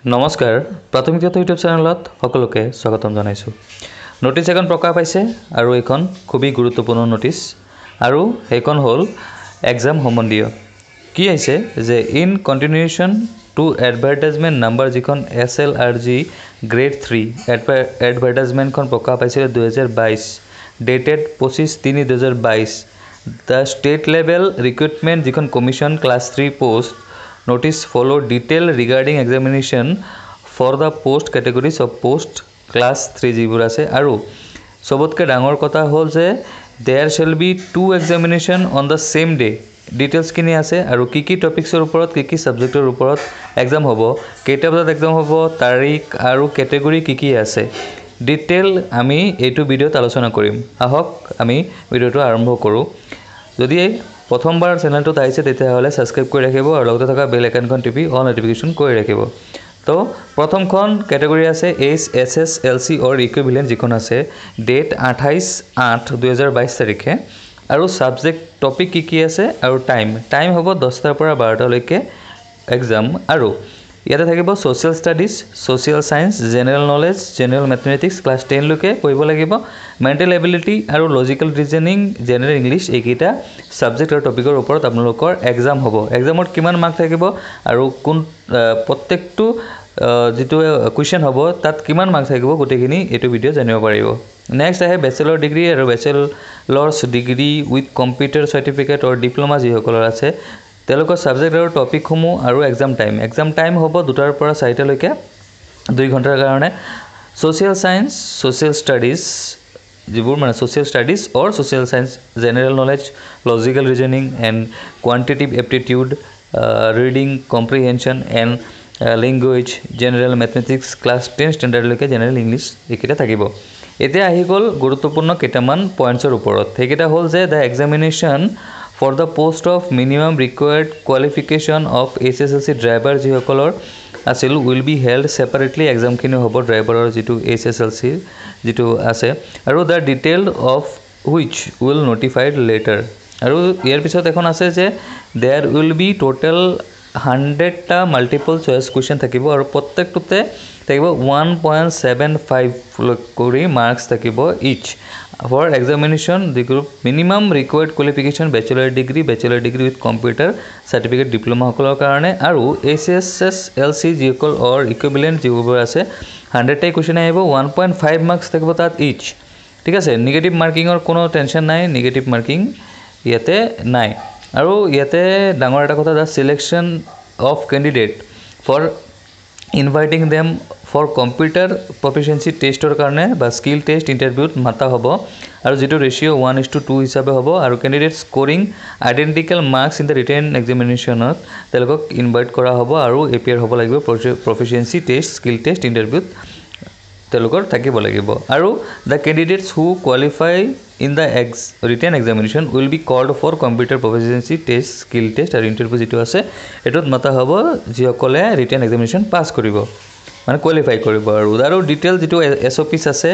নমস্কাৰ, প্ৰাথমিক তথ্য ইউটিউব চেনেলত সকলোকে স্বাগতম জনাইছোঁ। ন'টিছ এখন প্ৰকাশ পাইছে আৰু এইখন খুবেই গুৰুত্বপূৰ্ণ ন'টিছ আৰু সেইখন হ'ল এক্সাম সম্বন্ধীয়। কি আহিছে যে in continuation to advertisement number যিখন SLRG grade 3 এডভাৰটাইজমেণ্টখন প্ৰকাশ পাইছিলে 2022, dated 25/3/2022, the state level recruitment যিখন commission class 3 post notice follow detail regarding examination for the post categories of post class 3 যিবোৰ আছে। আৰু চবতকৈ ডাঙৰ কথা হ'ল যে there shall be 2 examination on the same day, ডিটেইলছখিনি আছে। আৰু কি কি টপিক্সৰ ওপৰত, কি কি ছাবজেক্টৰ ওপৰত এক্সাম হ'ব, কেইটা বজাত এক্সাম হ'ব, তাৰিখ আৰু কেটেগৰী কি কি আছে, ডিটেইল আমি এইটো ভিডিঅ'ত আলোচনা কৰিম। আহক আমি ভিডিঅ'টো আৰম্ভ কৰোঁ। যদি প্ৰথমবাৰ চেনেলটোত আহিছে তেতিয়াহ'লে ছাবস্ক্ৰাইব কৰি ৰাখিব আৰু লগতে থকা বেল আইকনখন টিপি অল ন'টিফিকেশ্যন কৰি ৰাখিব। তো প্ৰথমখন কেটেগৰী আছে HSSLC or equivalent যিখন আছে, ডেট 28/8/2022 তাৰিখে। আৰু ছাবজেক্ট টপিক কি কি আছে আৰু টাইম হ'ব 10টাৰ পৰা 12টালৈকে এক্সাম। আৰু ইয়াতে থাকিব social studies, social science, general knowledge, general mathematics class 10লৈকে পঢ়িব লাগিব, মেণ্টেল এবিলিটি আৰু লজিকেল ৰিজনিং, জেনেৰেল ইংলিছ, এইকেইটা ছাবজেক্ট আৰু টপিকৰ ওপৰত আপোনালোকৰ এক্সাম হ'ব। এক্সামত কিমান মাৰ্ক থাকিব আৰু কোন প্ৰত্যেকটো যিটো কুৱেশ্যন হ'ব তাত কিমান মাৰ্ক থাকিব গোটেইখিনি এইটো ভিডিঅ' জানিব পাৰিব। নেক্সট আহে বেচেলৰ ডিগ্ৰী আৰু bachelor's degree with computer certificate or diploma যিসকলৰ আছে তেওঁলোকৰ ছাবজেক্ট আৰু টপিকসমূহ আৰু এক্সাম টাইম। এক্সাম টাইম হ'ব 2টাৰ পৰা 4টালৈকে, 2 ঘণ্টাৰ কাৰণে। ছ'চিয়েল ছায়েন্স, ছ'চিয়েল ষ্টাডিজ যিবোৰ মানে social studies or social science, general knowledge, logical reasoning and quantitative aptitude, reading comprehension and language, general mathematics class 10 ষ্টেণ্ডাৰ্ডলৈকে general English এইকেইটা থাকিব। এতিয়া আহি গ'ল গুৰুত্বপূৰ্ণ কেইটামান পইণ্টছৰ ওপৰত। সেইকেইটা হ'ল যে the examination for the post of minimum required qualification of HSLC driver যিসকলৰ আছিল will be held separately. এক্সামখিনি হ'ব ড্ৰাইভাৰৰ যিটো HSLC যিটো আছে, আৰু the detail of which will notified later. আৰু ইয়াৰ পিছত এখন আছে যে there will be total 100টা multiple choice question থাকিব আৰু প্ৰত্যেকটোতে থাকিব 1.75 কৰি মাৰ্কছ থাকিব ইচ। ফৰ এক্সামিনেশ্যন যিটো minimum required qualification bachelor degree, bachelor degree with computer certificate ডিপ্ল'মাসকলৰ কাৰণে। আৰু HSSLC যিসকল অৰ ইকুইভেলেণ্ট যিবোৰ আছে 100টাই কুৱেশ্যন আহিব, 1.5 মাৰ্কছ থাকিব তাত ইচ। ঠিক আছে, নিগেটিভ মাৰ্কিঙৰ কোনো টেনশ্যন নাই, নিগেটিভ মাৰ্কিং ইয়াতে নাই। আৰু ইয়াতে ডাঙৰ এটা কথা, the selection of candidate for inviting them for computer proficiency টেষ্টৰ কাৰণে বা স্কিল টেষ্ট ইণ্টাৰভিউত মাতা হ'ব আৰু যিটো ৰেচিঅ' 1:2 হিচাপে হ'ব। আৰু candidate scoring identical marks in the written এক্সামিনেশ্যনত তেওঁলোকক ইনভাইট কৰা হ'ব আৰু এপিয়াৰ হ'ব লাগিব প্ৰফিচিয়েঞ্চি টেষ্ট, স্কিল টেষ্ট ইণ্টাৰভিউত তেওঁলোকৰ থাকিব লাগিব। আৰু the candidates who qualify in the written examination will be called for computer proficiency test, skill test আৰু ইণ্টাৰভিউ যিটো আছে সেইটোত মাতা হ'ব যিসকলে ৰিটেন এক্সামিনেশ্যন পাছ কৰিব, মানে কোৱালিফাই কৰিব। আৰু ডিটেইল যিটো SOPs আছে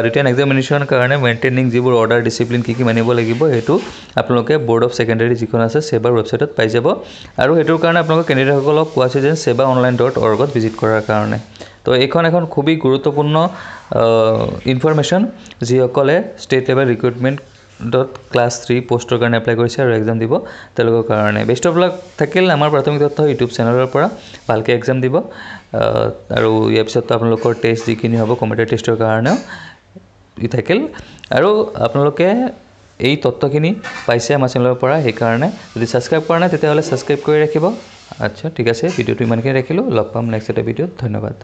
ৰিটেন এক্সামিনেশ্যনৰ কাৰণে মেইনটেইনিং যিবোৰ অৰ্ডাৰ ডিচিপ্লিন কি কি মানিব লাগিব সেইটো আপোনালোকে ব'ৰ্ড অফ ছেকেণ্ডেৰী যিখন আছে ছেবাৰ ৱেবছাইটত পাই যাব। আৰু সেইটোৰ কাৰণে আপোনালোকে কেণ্ডিডেটসকলক কোৱা হৈছে যে ছেবা অনলাইন .orgত ভিজিট কৰাৰ কাৰণে। তো এইখন এখন খুবেই গুৰুত্বপূৰ্ণ ইনফৰমেশ্যন যিসকলে ষ্টেট লেভেল ৰিক্ৰুটমেণ্টত ক্লাছ 3 পষ্টৰ কাৰণে এপ্লাই কৰিছে আৰু এক্সাম দিব তেওঁলোকৰ কাৰণে। বেষ্ট অফ লাক থাকিল আমাৰ প্ৰাথমিক তথ্য ইউটিউব চেনেলৰ পৰা। ভালকৈ এক্সাম দিব আৰু ইয়াৰ পিছততো আপোনালোকৰ টেষ্ট যিখিনি হ'ব কম্পিউটাৰ টেষ্টৰ কাৰণেও ই থাকিল। আৰু আপোনালোকে এই তথ্যখিনি পাইছে আমাৰ চেনেলৰ পৰা, সেইকাৰণে যদি ছাবস্ক্ৰাইব কৰা নাই তেতিয়াহ'লে ছাবস্ক্ৰাইব কৰি ৰাখিব। আচ্ছা, ঠিক আছে, ভিডিঅ'টো ইমানখিনি ৰাখিলোঁ, লগ পাম নেক্সট এটা ভিডিঅ'ত। ধন্যবাদ।